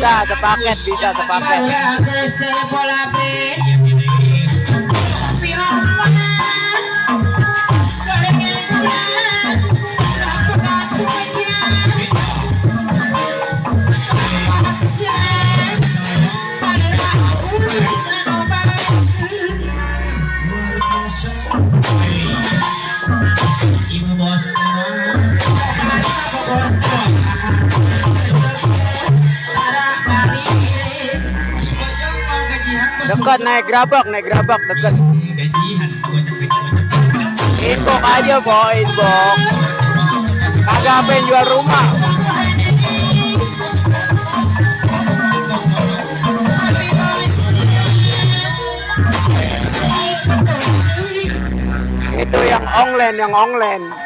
Bisa sepaket, bisa sepaket. Dekat naik gerabak dekat. Inbox aja boy, inbox. Kagak pengen jual rumah. Itu yang online.